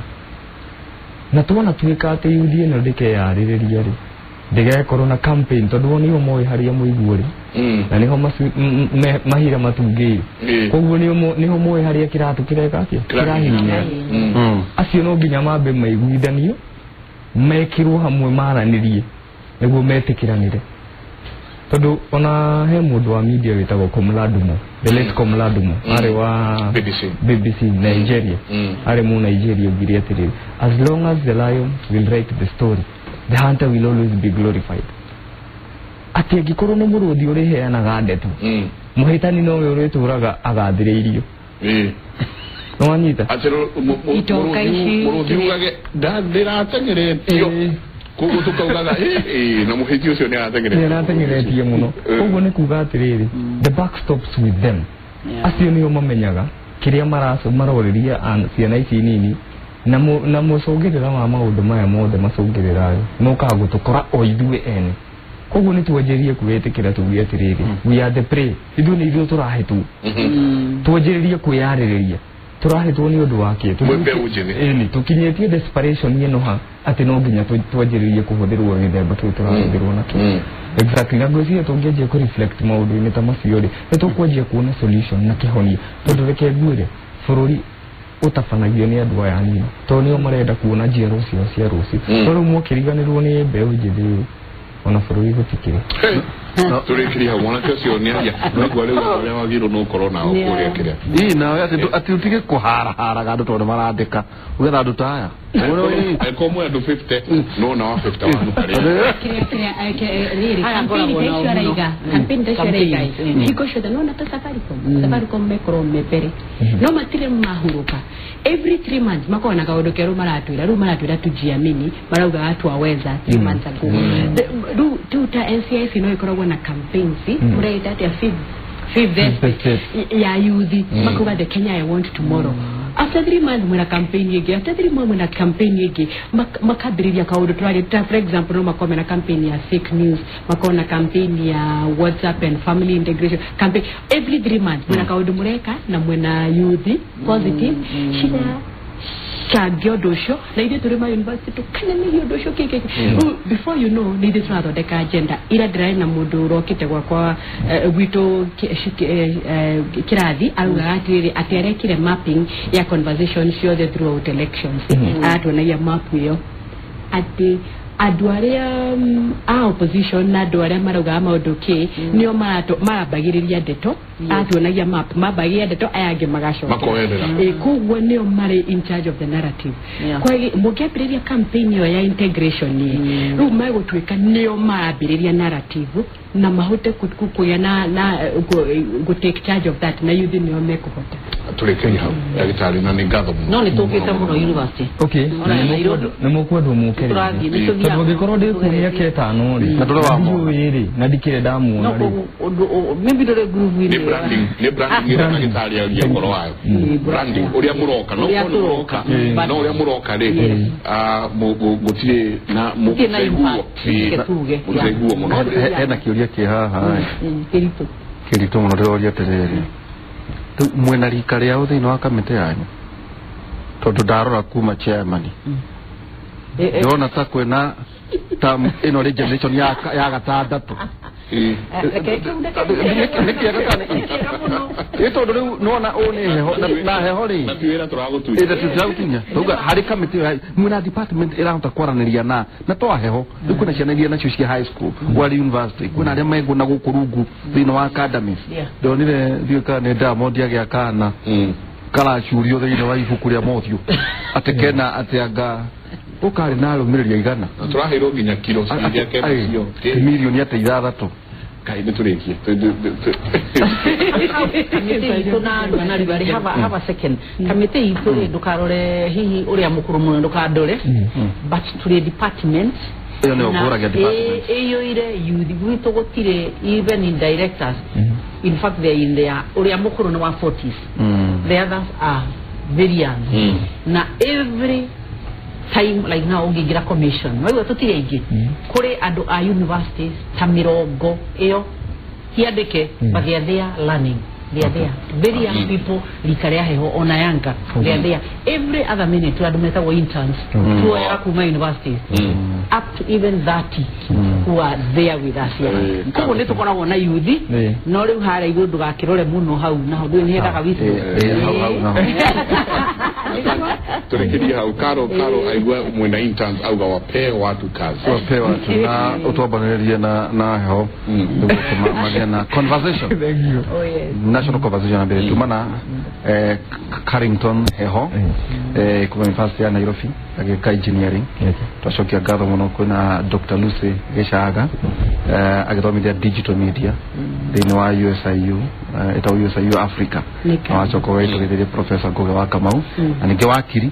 na tuona tuĩka atĩ youth ĩno ndĩkeyarĩrĩria rĩ, ndĩgekorwo na campaign, tondũ o nĩo moĩ harĩa mũiguo rĩ, na nĩho mahira matungĩire, koguo nĩho moĩ harĩa kĩratũ kĩreka atĩa kĩrahihinya. Acio no nginya mambe maiguithanio, mekĩrwo hamwe, maranĩrie nĩguo metĩkĩranĩre, tondũ ona he mũndũ wa media wĩtagwo Komladumo, the late Komladumo, arĩ wa BBC Nigeria, arĩ mu Nigeria, augire atĩrĩrĩ, as long as the lion will write the story, the hunter will always be glorified. Atĩ angĩkorwo nĩ mũrũthi ũrĩheanaga ndeto, mũhĩtani nowe ũrĩtũraga agathĩrĩirio. Nĩwanyita? Atĩ mũrũthi ugage ndĩrateng'eretio, koguo tũkaugaga na mũhĩti ũcio nĩ aratengeretie mũno. Koguo nĩ kuga atĩrĩrĩ, the buck stops with them. Acio nĩo mamenyaga kĩrĩa marorĩria ciana ici nini, na mũcũngĩrĩra wa maũndũ maya mothe macũngĩrĩra mokaga gũtũkora o ithuĩ ene. Koguo nĩ twanjĩrĩrie kwĩĩtĩkĩra tuge atĩrĩrĩ, we are the prey, ithuĩ nĩ ithuĩ tũrahĩtwo. Twanjĩrĩrie kwĩyarĩrĩria tũrahĩtwo nĩ ũndũ wa kĩ, tũkinyĩtie desperation ĩno ha atĩ no nginya twanjĩrĩrie kũhũthĩrwo gĩthemba kĩu tũrahũthĩrwo nakĩo. Exactly, na ngwĩciria tũngĩanjia kũ reflect maũndũ-inĩ ta macio rĩ, nĩ tũkwanjia kuona solution na kĩhonia, tondũ reke ngwĩre bũrũri ũtabanagio nĩ andũ aya anini tondũ nĩo marenda kuona njiaro ciao cia rũciũ. No rĩu mwakĩriganĩrwo nĩ mbeũ njĩthĩ ona bũrũri gũtikĩrĩ. Tũrĩkĩria hau mwanake ũcio nĩaria naigua rĩu ũrĩa wagĩrĩirwo nĩ gũkorwo nao kũrĩa kĩrĩa ii nawe atĩ ũtige kũharaharaga andũ tondũ marandĩka ũgetha andũ ta aya angĩkorwo mwĩ andũ 50 no na wa 50 wanyu karĩa campaign ta icio araiga hingo ciothe nona ta Safaricom mekorwo me mbere no matirĩ mahurũka every 3 months makorwo na kaũndũ kerũ maratwĩra rĩu maratwĩra tujiamini maraugaga twaweza 3 months ago. Rĩu tu ta NCIC no ĩkoragwo na campaigns mũreita atĩa fifth ya youth makuga the Kenya I want tomorrow. After 3 months mwena campaign ĩngĩ, after 3 months mwena campaign ĩngĩ makambĩrĩria kaũndũ tũraria ta for example no makorwo mena campaign ya fake news, makorwo na campaign ya WhatsApp and family integration campaign every 3 months mwena kaũndũ mũreka na mwena youth positive shida changia ũndũ ũcio na ithuĩ tũrĩ ma university tũkanyanĩria ũndũ ũcio kĩkĩ. Before you know nĩ ithuĩ tũrathondeka agenda ira ndĩrarĩ na mũndũ ũrokĩte gwakwa gwitũ kĩrathi araugaga atĩrĩrĩ atĩ arekire mapping ya conversation ciothe throughout elections. Aratuonagia map ĩyo atĩ andũ arĩa a opposition na andũ arĩa maraugaga maũndũ kĩ nĩo marambagĩrĩria ndeto. Atuonagia map mambagĩrĩria ndeto aya angĩ magacoka koguo nĩo marĩ in charge of the narrative. Kwa mũngĩambĩrĩria campaign ĩyo ya integration rĩu megũtuĩka nĩo marambĩrĩria narrative na mahote kũgĩa na go take charge of that na youth nĩo mekũhota. Tũrĩkĩrie hau ndagĩtarĩ na nĩ ngatho mũno. No nĩ tũkĩte mũno university. Okay, nĩ mũkwendwo mũke tondũ ũngĩkorwo ndĩ kuo mĩaka ĩtano rĩ na ndiũĩ rĩ na ndikĩrĩ ndamuona rĩ maybe ndũrĩ group-inĩ. Branding nĩ branding ĩrĩa ndagĩtarĩ aria ũhoro wayo branding ũrĩa mũroka no mũroka no ũrĩa mũroka rĩ gũtirĩ na mũtiraiguo mũno. Hena kĩũria kĩ haha kĩritũ mũno ndĩroria atĩrĩrĩ mwena rika rĩao thĩinĩ wa kamĩtĩ yanyu tondũ ndarora kuma chairman ndĩrona ta kwĩna ta ĩno rĩ generation ya gatandatũ ĩ tondũ rĩu nĩwona ũũ nĩ heho na heho rĩ na ti wĩra tũragũtunya tauga harĩ kamĩtĩ mwĩna department ĩrahota kwaranĩria na to heho rĩu kwĩna ciana iria nacio cia high school warĩ university kwĩna arĩa megũ na gũkũ rungu thĩinĩ wa academies. Ndonire ndiũĩ kana nĩ Diamond agĩa kana karacurio thĩinĩ wa ibuku rĩa mothiũ atĩ kena atĩ anga ũkarĩ na arũmĩrĩri aigana tũraheirwo nginya kiro iria kena cio mirioni atĩ ithathatũ. Kai nĩ tũrĩkie kamĩtĩ itũ na andũ ana rĩu have a second kamĩtĩ itũ rĩ ndũkarore hihi ũrĩa mũkũrũ mũno ndũkandore but tũrĩ department ĩyo nĩyo ngũragia department ĩiyũire youth gwitũ gũtirĩ even in directors in fact they are in their ũrĩa mũkũrũ nĩ wa 40s the others are very young na every time like now ũngĩingĩra commission waigua tũtirĩ aingĩ kũrĩ andũ a universities ta mĩrongo ĩyo hiandĩke but they are there learning they are there very young people rika rĩa heho ona younger they are there every other minute andũ metagwo interns tuoyaga kuma universities up to even 30 who are there with us here. Koguo nĩ tũkoragwo na youth no rĩu harĩa igũrũ ndũgakĩrore mũno hau naho ndũĩ nĩ hendaga wisdom. Tũrĩkĩrie hau Karo aigua mwena interns auga wapee watu kazi wapee watu na ũtwambanĩrĩrie na heho nĩguo magĩe na conversation. Thank you. Oh yes. National conversation mbere tumana Carrington Heho kuma University ya Nairobi agĩka engineering. Twacokia ngatho mũno kwĩna Dr. Lucy Gĩcaga agĩthomithia digital media thĩinĩ wa USIU ĩtagwo USIU Africa na wacoka ũgagĩtũgĩthĩria Professor Ngugi wa Kamau na ningĩ wakiri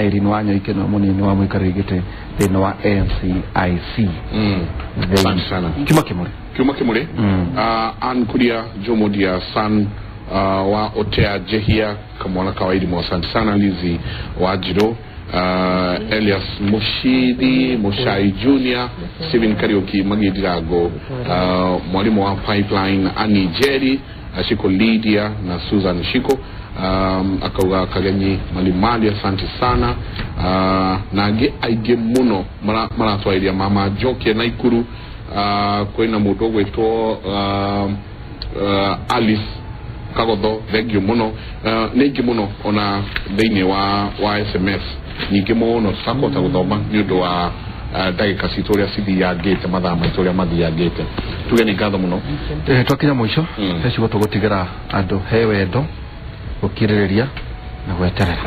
Irene Wanyoike nĩwe mũnini wa mũikarĩri gĩtĩ thĩinĩ wa NCIC. Asante sana. Kiuma Kimuri Ann Kuria Jomodia San wa Otea Jehia kamwana kawaidi mwa asante sana Lizi Wajiro Elias Mushidi Mushai Junior Steven Kariuki Magidirago mwalimu wa Pipeline Annie Jerry Shiko Lydia na Susan Shiko akauga Kagenyi Malimali asante sana na aingĩ mũno maratwairia mama Njoki na Ikuru kwĩna mũndũ ũgwĩtwo Alice Kagotho, thank you muno. Nĩ ingĩ mũno ona thĩinĩ wa SMS nyingĩ mũno tũtakũhota gũthoma nĩ ũndũ wa ndagĩka citũ ũrĩa cithiangĩte, mathaa maitũ ũrĩa mathiangĩte. Tuge nĩ ngatho mũno. Twakinya mũico, he ciugo tũgũtigĩra andũ, he wendo, gũkirĩrĩria na gweterera.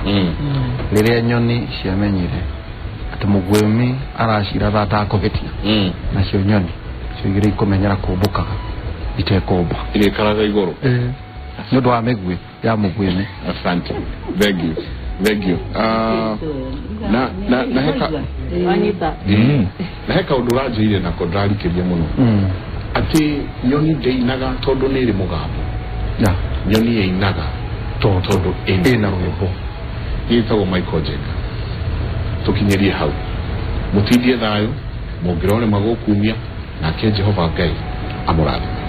Rĩrĩa nyoni ciamenyire atĩ mũguĩmi araciratha atakũhĩtia, nacio nyoni cioigire ikũmenyera kũmbũkaga itekũmba, irĩkaraga igũrũ nĩ ũndũ wa mĩguĩ ya mũguĩmi. Asante, thank you, thank you. Na heka wanyita. Na he kaũndũ ũranjĩire nako ndĩrarikĩria mũno, atĩ nyoni ndĩinaga tondũ nĩ ĩrĩ mũgambo. Nyoni ĩinaga tondũ ĩna rwĩmbo. Gĩtagwo Michael Njenga. Tũkinyĩrie hau, mũtindie thayũ, mũngĩrorema gũkumia nake Jehova Ngai amũrathime.